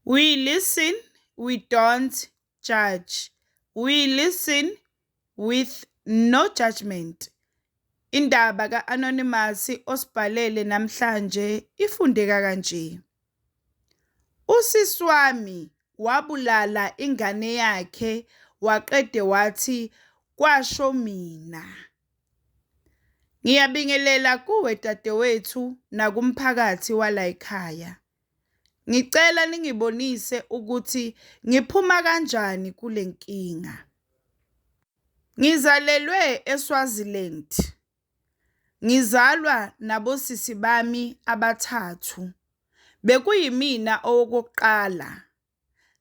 We listen, we don't judge. We listen with no judgment. Indaba ka-Anonymous osibhalele namhlanje ifundeka kanje. Usisi wami wabulala ingane yakhe waqede wathi kwasho mina. Ngiyabingelela kuwe dadewethu nakumphakathi walayikhaya. Ngicela ningibonise ukuthi ngiphuma kanjani kule nkinga. Ngizalelwe eSwaziland. Ngizalwa nabosisi bami abathathu. Bekuyimina owokuqala.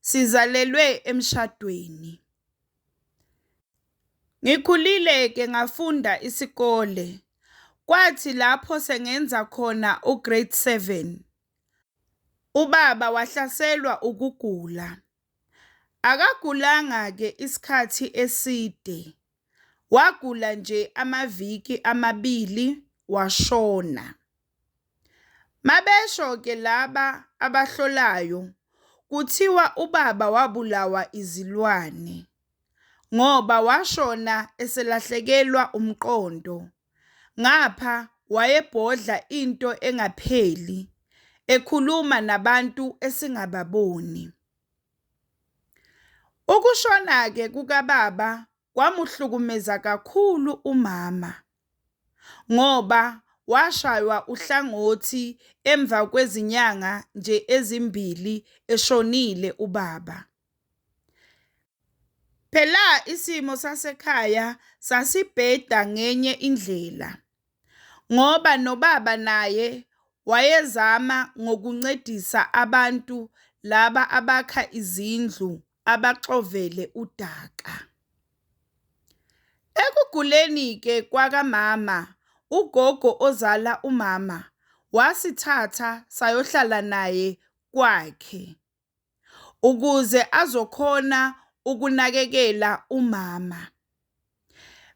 Sizalelwe emshadweni. Ngikhulile-ke ngafunda isikole. Kwathi lapho sengenza khona u-grade 7, ubaba wahlaselwa ukugula. Akagulanga-ke isikhathi eside. Wagula nje amaviki amabili washona. Mabesho-ke laba abahlolayo kuthiwa ubaba wabulawa izilwane ngoba washona eselahlekelwa umqondo. Ngapha wayebhodla into engapheli ekhuluma nabantu esingababoni. Ukushona-ke kukababa kwamuhlukumeza kakhulu umama ngoba washaywa uhlangothi emva kwezinyanga nje ezimbili eshonile ubaba. Phela isimo sasekhaya sasibheda ngenye indlela ngoba nobaba naye wayezama ngokuncedisa abantu laba abakha izindlu abaxovele udaka. Ekuguleni-ke kwakamama, ugogo ozala umama wasithatha sayohlala naye kwakhe ukuze azokhona ukunakekela umama.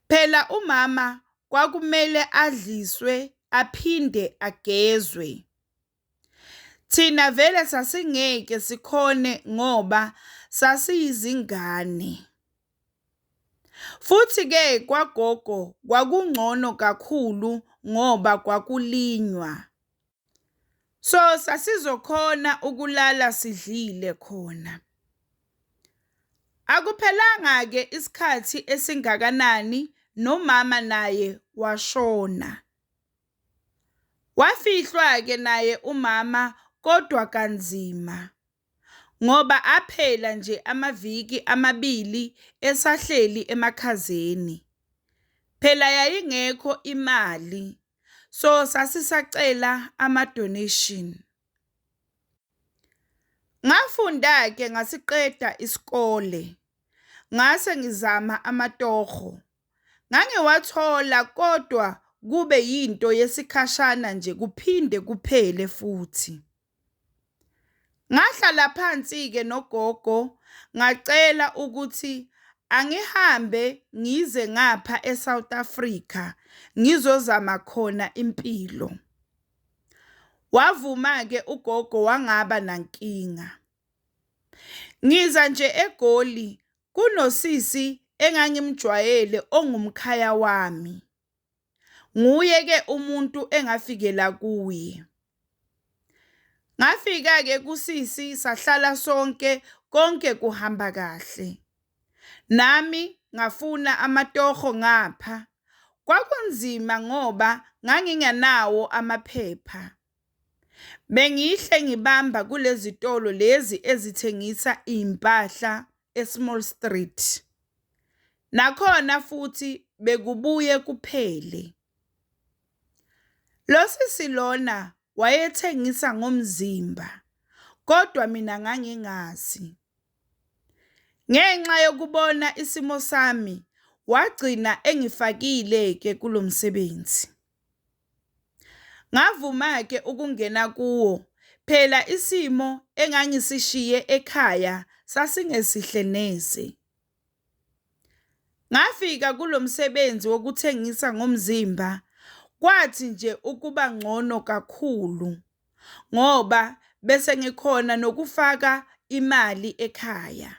Phela umama kwakumele adliswe aphinde agezwe. Thina vele sasingeke sikhone ngoba sasiyizingane. Futhi-ke kwagogo kwakungcono kakhulu ngoba kwakulinywa. So sasizokhona ukulala sidlile khona. Akuphelanga-ke isikhathi esingakanani nomama naye washona. Wafihlwa-ke naye umama kodwa kanzima ngoba aphela nje amaviki amabili esahleli emakhazeni. Phela yayingekho imali, so sasisacela ama-donation. Ngafunda-ke ngasiqeda isikole, ngase ngizama amatoho. Ngangiwathola kodwa kube yinto yesikhashana nje kuphinde kuphele futhi. Ngahlala phansi-ke nogogo ngacela ukuthi angihambe ngize ngapha eSouth Africa ngizozama khona impilo. Wavuma-ke ugogo wangaba nankinga. Ngiza nje eGoli kunosisi engangimjwayele ongumkhaya wami. Nguye-ke umuntu engafikela kuye. Ngafika-ke kusisi sahlala sonke konke kuhamba kahle. Nami ngafuna amatoho ngapha. Kwakunzima ngoba ngangingenawo amaphepha. Bengihle ngibamba kulezi tolo lezi ezithengisa iy'mpahla e-Small Street. Nakhona futhi bekubuye kuphele. Lo sisi lona wayethengisa ngomzimba kodwa mina ngangingazi. Ngenxa yokubona isimo sami wagcina engifakile-ke kulo msebenzi. Ngavuma-ke ukungena kuwo, phela isimo engangisishiye ekhaya sasingesihle neze. Ngafika kulo msebenzi wokuthengisa ngomzimba kwathi nje ukuba ngcono kakhulu ngoba bese ngikhona nokufaka imali ekhaya.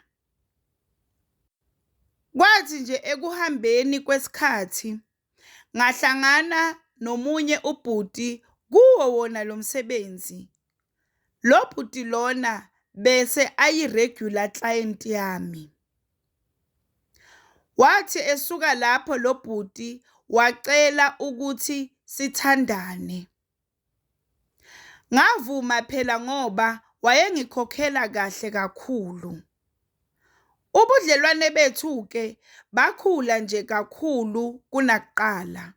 Kwathi nje ekuhambeni kwesikhathi ngahlangana nomunye ubhuti kuwo wona lo msebenzi. Lo bhuti lona bese ayi-regular client yami. Wathi esuka lapho lo bhuti wacela ukuthi sithandane. Ngavuma phela ngoba wayengikhokhela kahle kakhulu. Ubudlelwane bethu-ke bakhula nje kakhulu kunakuqala.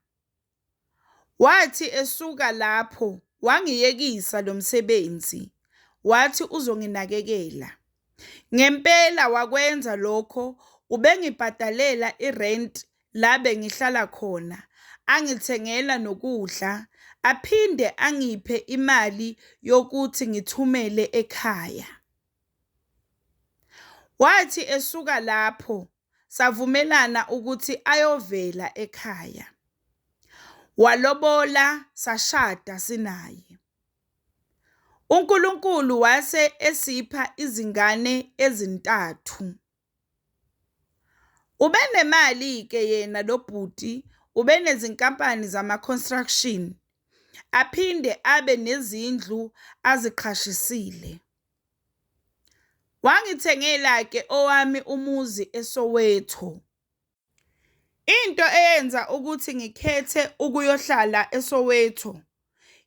Wathi esuka lapho wangiyekisa lo msebenzi, wathi uzonginakekela. Ngempela wakwenza lokho, ubengibhadalela irenti la bengihlala khona, angithengela nokudla, aphinde angiphe imali yokuthi ngithumele ekhaya. Wathi esuka lapho savumelana ukuthi ayovela ekhaya. Walobola sashada sinaye. UNkulunkulu wase esipha izingane ezintathu. Ubenemali-ke yena lo bhuti, ubenezinkampani zama-construction, aphinde abe nezindlu aziqhashisile. Wangithengela-ke owami umuzi eSoweto. Into eyenza ukuthi ngikhethe ukuyohlala eSoweto,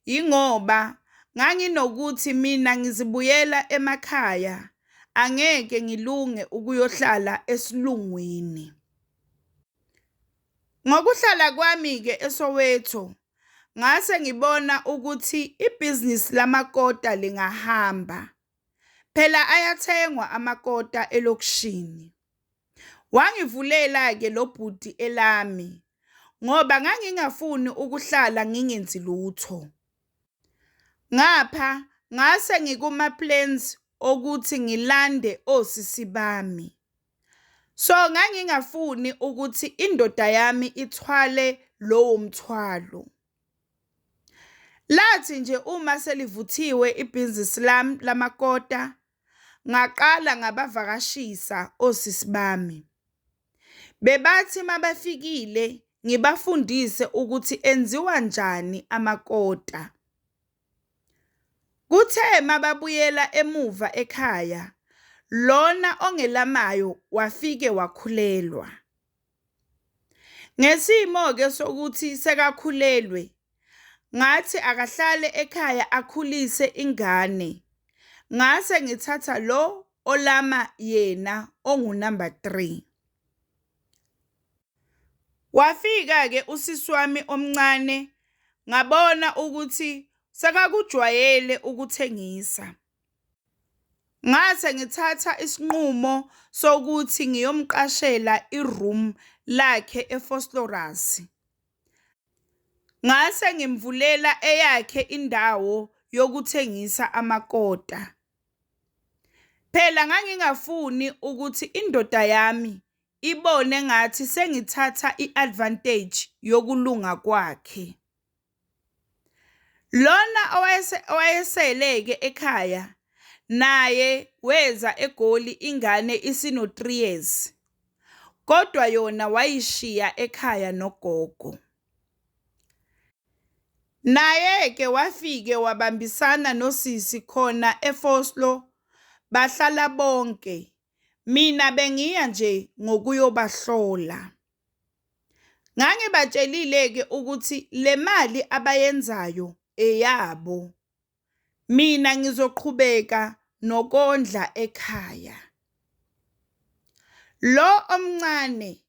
yingoba nganginokuthi mina ngizibuyela emakhaya, angeke ngilunge ukuyohlala esilungwini. Ngokuhlala kwami-ke eSoweto, ngase ngibona ukuthi ibhizinisi lamakota lingahamba. Phela ayathengwa amakota elokishini. Wangivulela-ke lo bhuti elami ngoba ngangingafuni ukuhlala ngingenzi lutho. Ngapha ngase ngikuma-plans okuthi ngilande osisi bami. So ngangingafuni ukuthi indoda yami ithwale lowo mthwalo. Lathi nje uma selivuthiwe ibhizinisi lami lamakota, ngaqala ngabavakashisa osisi bami. Bebathi mabefikile ngibafundise ukuthi enziwa njani amakota. Kuthe mababuyela emuva ekhaya, lona ongelamayo wafike wakhulelwa. Ngesimo-ke sokuthi sekakhulelwe, ngathi akahlale ekhaya akhulise ingane, ngase ngithatha lo olama yena ongunamba three. Wafika-ke usisi wami omncane, ngabona ukuthi sekakujwayele ukuthengisa. Ngase ngithatha isinqumo sokuthi ngiyomqashela i-room lakhe eVosloorus. Ngase ngimvulela eyakhe indawo yokuthengisa amakota. Phela ngangingafuni ukuthi indoda yami ibone ngathi sengithatha i-advantage yokulunga kwakhe. Lona owayesele-ke ekhaya naye weza eGoli ingane isino-three years, kodwa yona wayishiya ekhaya nogogo. Naye-ke wafike wabambisana nosisi khona eVosloor, bahlala bonke. Mina bengiya nje ngokuyobahlola. Ngangibatshelile-ke ukuthi le mali abayenzayo eyabo, mina ngizoqhubeka nokondla ekhaya. Lo omncane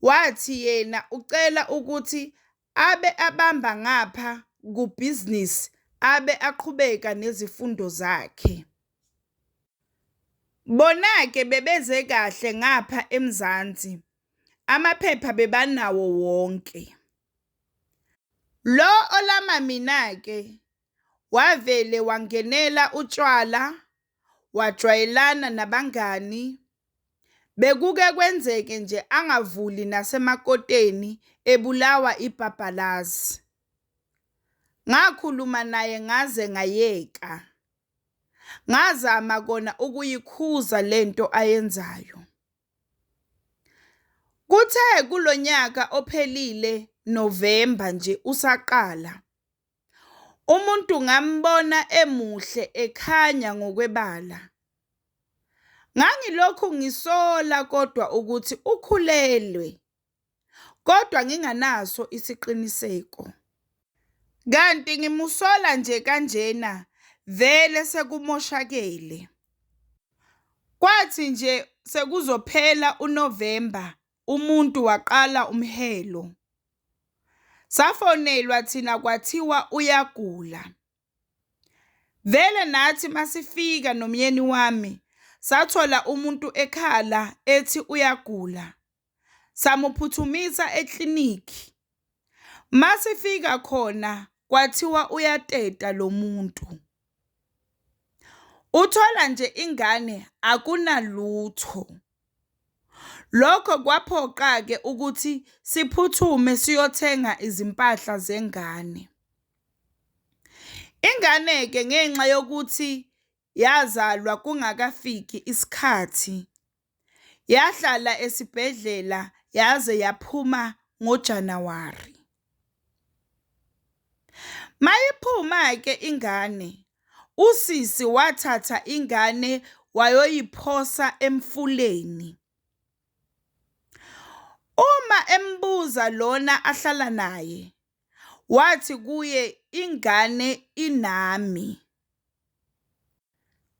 wathi yena ucela ukuthi abe abamba ngapha kubhizinisi abe aqhubeka nezifundo zakhe. Bona-ke bebeze kahle ngapha eMzansi, amaphepha bebanawo wonke. Lo olama mina-ke wavele wangenela utshwala, wajwayelana nabangani. Bekuke kwenzeke nje angavuli nasemakoteni ebulawa ibhabhalazi. Ngakhuluma naye ngaze ngayeka. Ngazama kona ukuyikhuza lento ayenzayo. Kuthe kulo nyaka ophelile Novemba nje usaqala, umuntu ngambona emuhle ekhanya ngokwebala. Ngangilokhu ngisola kodwa ukuthi ukhulelwe, kodwa nginganaso isiqiniseko. Kanti ngimusola nje kanjena vele sekumoshakele. Kwathi nje sekuzophela uNovemba umuntu waqala umhelo. Safonelwa thina kwathiwa uyagula. Vele nathi masifika nomyeni wami sathola umuntu ekhala ethi uyagula. Samuphuthumisa eklinikhi. Masifika khona kwathiwa uyateta lo muntu. Uthola nje ingane akunalutho. Lokho kwaphoqa-ke ukuthi siphuthume siyothenga izimpahla zengane. Ingane-ke ngenxa yokuthi yazalwa kungakafiki isikhathi, yahlala esibhedlela yaze yaphuma ngoJanuwari. Mayiphuma-ke ingane, usisi wathatha ingane wayoyiphosa emfuleni. Uma embuza lona ahlala naye, wathi kuye ingane inami.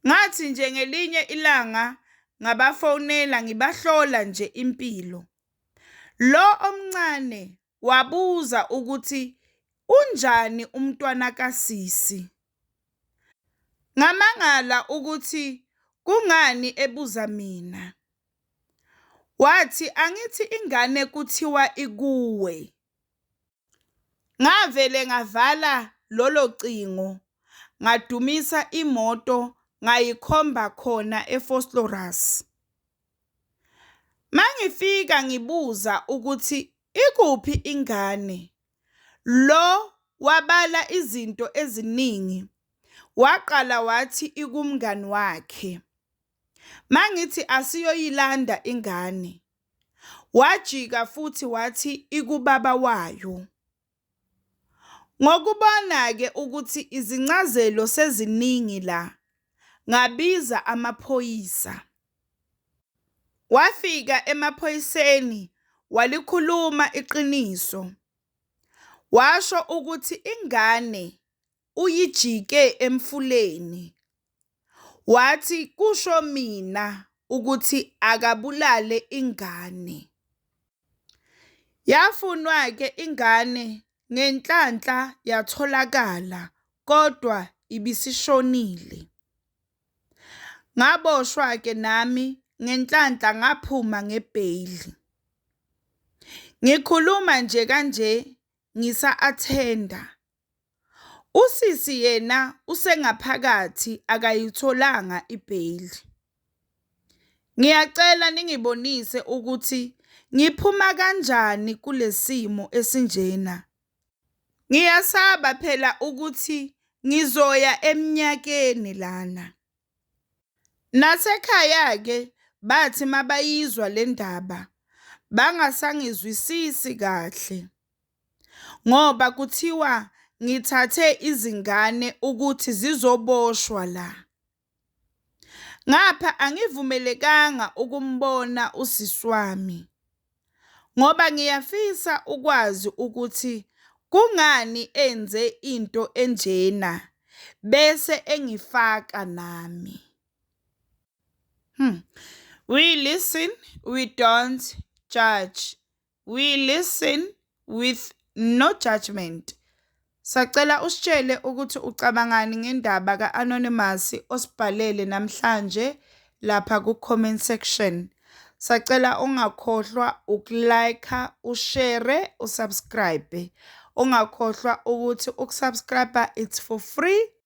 Ngathi nje ngelinye ilanga ngabafonela ngibahlola nje impilo. Lo omncane wabuza ukuthi unjani umntwana kasisi. Ngamangala ukuthi kungani ebuza mina. Wathi angithi ingane kuthiwa ikuwe. Ngavele ngavala lolo cingo, ngadumisa imoto ngayikhomba khona eVosloorus. Mangifika ngibuza ukuthi ikuphi ingane, lo wabala izinto eziningi. Waqala wathi ikumngani wakhe. Mangithi asiyoyilanda ingane, wajika futhi wathi ikubaba wayo. Ngokubona-ke ukuthi izincazelo seziningi la, ngabiza amaphoyisa. Wafika emaphoyiseni walikhuluma iqiniso. Washo ukuthi ingane uyijike emfuleni. Wathi kusho mina ukuthi akabulale ingane. Yafunwa-ke ingane ngenhlanhla yatholakala kodwa ibisishonile. Ngaboshwa-ke nami ngenhlanhla ngaphuma ngebheyili. Ngikhuluma nje kanje ngisa-athenda. Usisi yena usengaphakathi akayitholanga ibheyili. Ngiyacela ningibonise ukuthi ngiphuma kanjani kule simo esinjena. Ngiyasaba phela ukuthi ngizoya emnyakeni lana. Nasekhaya-ke bathi mabayizwa le ndaba bangasangizwisisi kahle ngoba kuthiwa ngithathe izingane ukuthi zizoboshwa la. Ngapha angivumelekanga ukumbona usisi wami ngoba ngiyafisa ukwazi ukuthi kungani enze into enjena bese engifaka nami. We listen, we don't judge. We listen with no judgment. Sacela usitshele ukuthi ucabangani ngendaba ka-Anonymous osibhalele namhlanje lapha ku-comment section. Sacela ungakhohlwa uku-like, ushare, usubscribe. Ungakhohlwa ukuthi ukusubscribe it's for free.